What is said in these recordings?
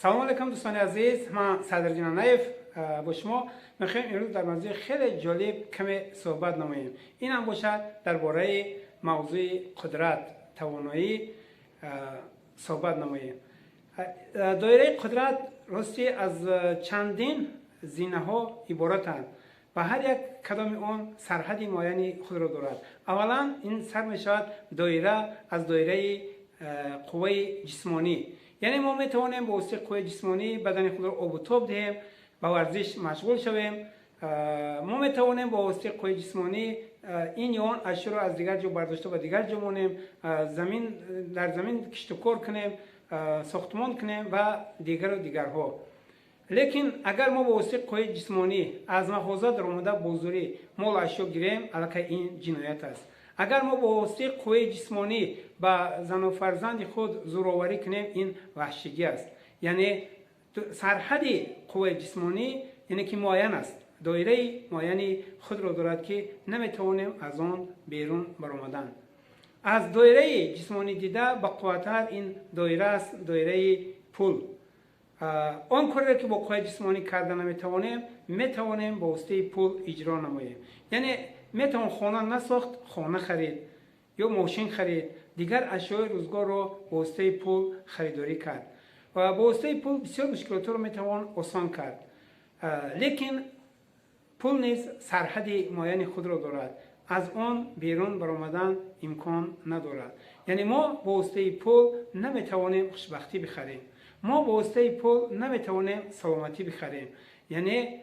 Салом алейкум, дӯстони азиз. Ман Садриддин Анаев бо шумо мехоҳем имрӯз дар мавзӯи хеле ҷолиб каме суҳбат намоем. Инам бошад, дар бораи мавзӯи қудрат, тавоноӣ суҳбат намоем. Доираи қудрат ростӣ аз чандин зинаҳо иборатанд ва ҳар як кадоми он сарҳади муайяни худро дорад. Аввалан, ин сар мешавад доира аз доираи қувваи ҷисмонӣ, яъне мо метавонем бо воситаи қувваи ҷисмонӣ бадани худро обу тоб диҳем, ба варзиш машғул шавем. Мо метавонем бо воситаи қувваи ҷисмонӣ ин ё он ашёро аз дигар ҷо бардошта ба дигар ҷо монем, замин дар замин киштукор кунем, сохтмон кунем ва дигару дигарҳо. Лекин агар мо бо воситаи қувваи ҷисмонӣ аз мағоза даромада бо зӯрӣ молу ашё гирем, аллакай ин ҷиноят аст. Агар мо бо воситаи қувваи ҷисмонӣ ба зану фарзанди худ зӯроварӣ кунем, ин ваҳшигӣ аст. Яъне сарҳади қувваи ҷисмонӣ, яъне ки муайян аст, доираи муайяни худро дорад, ки наметавонем аз он берун баромадан. Аз доираи ҷисмонӣ дида бақувваттар ин доира аст доираи пул. Он кореро, ки бо қувваи ҷисмонӣ карда наметавонем, метавонем бо воситаи пул иҷро намоем. Яъне метавон хона насохт, хона харид ё мошин харид, дигар ашёи рӯзгорро бо воситаи пул харидорӣ кард ва бо воситаи пул бисёр мушкилотро метавон осон кард. Лекин пул низ сарҳади муайяни худро дорад, аз он берун баромадан имкон надорад. Яъне мо бо воситаи пул наметавонем хушбахтӣ бихарем, мо бо воситаи пул наметавонем саломатӣ бихарем. Яъне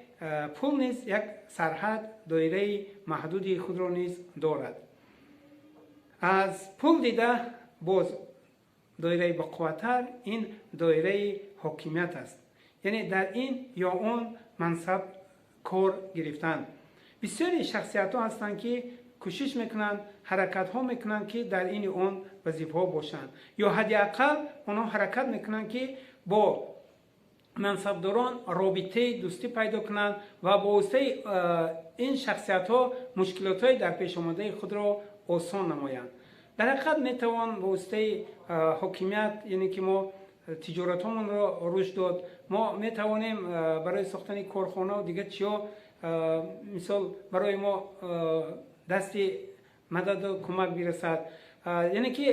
пул низ як сарҳад, доираи маҳдуди худро низ дорад. Аз пул дида боз доираи бақувваттар ин доираи ҳокимият аст, яъне дар ин ё он мансаб кор гирифтан. Бисёри шахсиятҳо ҳастанд, ки кӯшиш мекунанд, ҳаракатҳо мекунанд, ки дар ини он вазифаҳо бошанд, ё ҳадди ақал онҳо ҳаракат мекунанд, ки бо мансабдорон робитаи дӯстӣ пайдо кунанд ва бо воситаи ин шахсиятҳо мушкилотҳои дар пешомадаи худро осон намоянд. Дар ҳақиқат, метавон бо воситаи ҳокимият, яъне ки мо тиҷоратҳомонро рушд дод, мо метавонем барои сохтани корхонаву дигар чиҳо, мисол, барои мо дасти мададу кӯмак бирасад. Яъне ки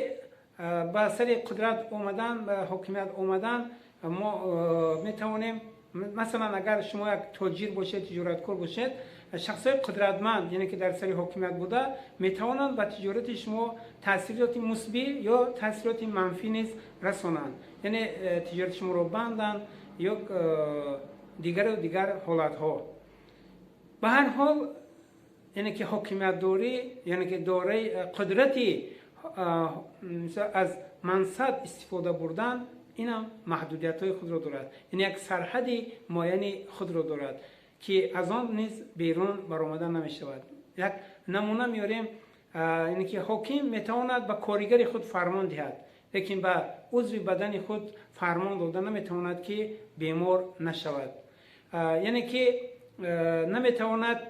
ба сари қудрат омадан, ба ҳокимият омадан мо метавонем, масалан, агар шумо як тоҷир бошед, тиҷораткор бошед, шахсҳои қудратманд, яъне ки дар сари ҳокимият буда, метавонанд ба тиҷорати шумо таъсироти мусбӣ ё таъсироти манфӣ низ расонанд, яъне тиҷорати шуморо банданд ё дигару дигар ҳолатҳо. Ба ҳар ҳол, яъне ки ҳокимиятдорӣ, яъне ки дораи қудрати аз мансаб истифода бурдан, инам маҳдудиятҳои худро дорад, яъне як сарҳади муайяни худро дорад, ки аз он низ берун баромада намешавад. Як намуна меорем, яъне ки ҳоким метавонад ба коригари худ фармон диҳад, лекин ба узви бадани худ фармон дода наметавонад, ки бемор нашавад. Яъне ки наметавонад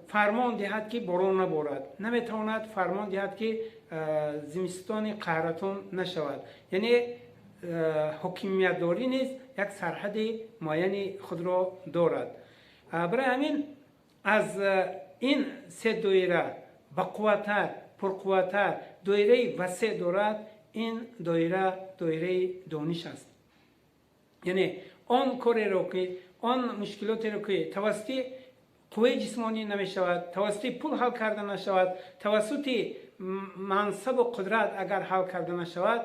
фармон диҳад, ки борон наборад, наметавонад фармон диҳад, ки зимистони қаҳратон нашавад. Яъне ҳокимиятдорӣ низ як сарҳади муайяни худро дорад. Барои ҳамин аз ин се доира бақувваттар, пурқувваттар, доираи васеъ дорад, ин доира доираи дониш аст. Яъне он кореро, ки он мушкилотеро, ки тавассути қувваи ҷисмонӣ намешавад, тавассути пул ҳал карда нашавад, тавассути мансабу қудрат агар ҳал карда нашавад,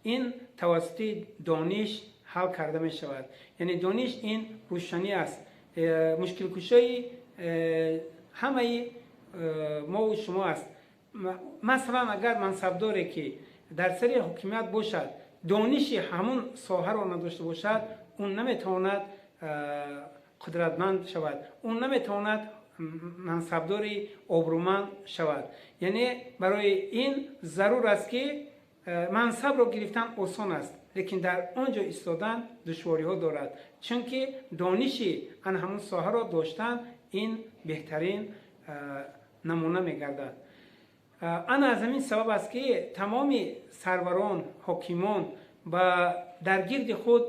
ин тавассути дониш ҳал карда мешавад. Яъне дониш ин рӯшанӣ аст, мушкилкушои ҳамаи мову шумо аст. Масалан, агар мансабдоре, ки дар сари ҳокимият бошад, дониши ҳамун соҳаро надошта бошад, ӯ наметавонад қудратманд шавад, ӯ наметавонад мансабдори обрӯманд шавад. Яъне барои ин зарур аст, ки мансабро гирифтан осон аст, лекин дар он ҷо истодан душвориҳо дорад, чунки дониши ан ҳамун соҳаро доштан ин беҳтарин намуна мегардад. Ана аз ҳамин сабаб аст, ки тамоми сарварон, ҳокимон ба дар гирди худ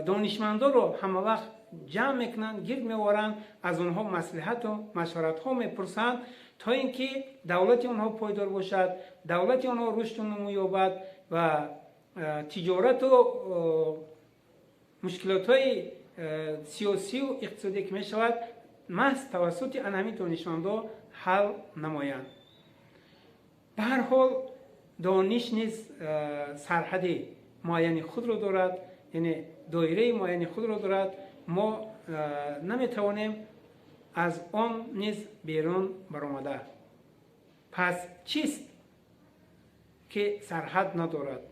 Донишмандоро ҳама вақт ҷамъ мекунанд, гирд меоваранд, аз онҳо маслиҳату машваратҳо мепурсанд, то ин ки давлати онҳо пойдор бошад, давлати онҳо рушду нумӯ ёбад ва тиҷорату мушкилотҳои сиёсию иқтисодие ки мешавад, маҳз тавассути ана ҳамин донишмандо ҳал намоянд. Ба ҳар ҳол, дониш низ сарҳади муайяни худро дорад, яъне доираи муайяни худро дорад. Мо наметавонем аз он низ берун баромада. Пас чист, ки сарҳад надорад,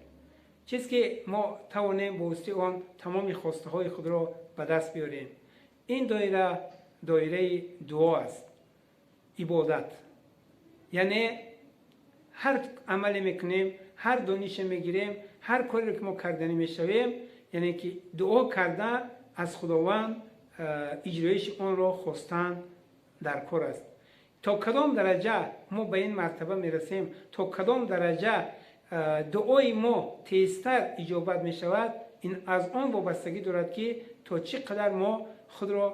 чиз, ки мо тавонем бо воситаи он тамоми хостаҳои худро ба даст биёрем? Ин доира доираи дуо аст, ибодат. Яъне ҳар амале мекунем, ҳар донише мегирем, ҳар кореро ки мо карданӣ мешавем, яъне ки дуо карда, аз Худованд иҷроиши онро хостан дар кор аст. То кадом дараҷа мо ба ин мартаба мерасем, то кадом дараҷа дуои мо тезтар иҷобат мешавад, ин аз он вобастагӣ дорад, ки то чӣ қадар мо худро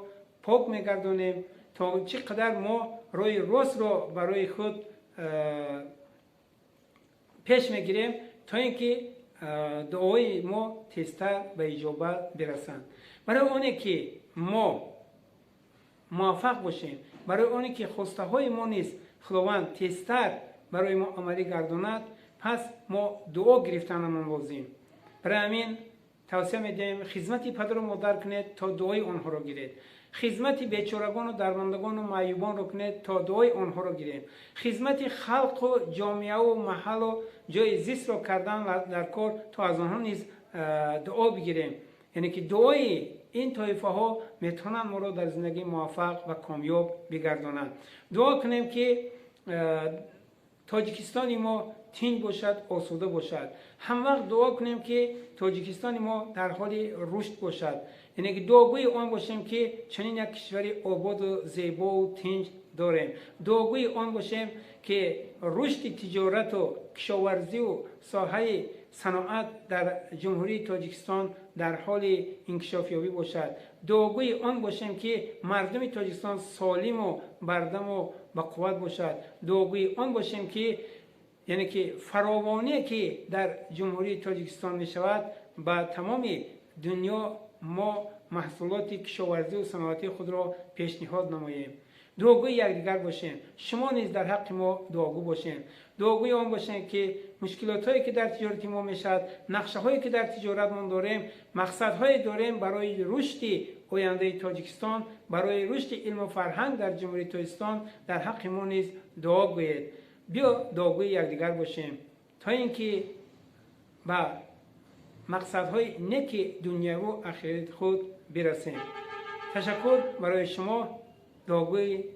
пок мегардонем, то чӣ қадар мо роҳи ростро барои худ пеш мегирем, то ин ки дуои мо тезтар ба иҷобат бирасанд. Барои оне ки мо муваффақ бошем, барои оне ки хостаҳои мо низ Худованд тезтар барои мо амалӣ гардонад, пас мо дуо гирифтанамон лозим. Барои ҳамин тавсия медиҳем: хизмати падару модар кунед, то дуои онҳоро гиред. Хизмати бечорагону дармондагону маъюбонро кунед, то дуои онҳоро гирем. Хизмати халқу ҷомеаву маҳаллу ҷои зистро кардан дар кор, то аз онҳо низ дуо бигирем. Яъне ки дуои ин тоифаҳо метавонанд моро дар зиндагӣ муваффақ ва комёб бигардонанд. Дуо кунем, ки Тоҷикистони мо тинҷ бошад, осуда бошад. Ҳамвақт дуо кунем, ки Тоҷикистони мо дар ҳоли рушд бошад, яъне ки дуогӯи он бошем, ки чунин як кишвари ободу зебову тинҷ дорем. Дуогӯи он бошем, ки рушди тиҷорату кишоварзию соҳаи саноат дар Ҷумҳурии Тоҷикистон дар ҳоли инкишофёбӣ бошад. Дуогӯи он бошем, ки мардуми Тоҷикистон солиму бардаму бақувват бошад. Дуогӯи он бошем, ки яъне ки фаровоние, ки дар Ҷумҳурии Тоҷикистон мешавад, ба тамоми дунё мо маҳсулоти кишоварзию саноатии худро пешниҳод намоем. Дуогӯи якдигар бошем. Шумо низ дар ҳаққи мо дуогӯ бошем. Дуогӯи он бошем, ки мушкилотҳое, ки дар тиҷорати мо мешавад, нақшаҳое, ки дар тиҷоратмон дорем, мақсадҳое дорем барои рушди ояндаи Тоҷикистон, барои рушди илму фарҳанг дар Ҷумҳурии Тоҷикистон, дар ҳаққи мо низ дуо гӯед. Биё, дуогӯи якдигар бошем, то ин ки ба мақсадҳои неки дуняву ахирати худ бирасем. Ташаккур барои шумо. Дуогӯи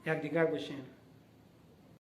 якдигар бошем.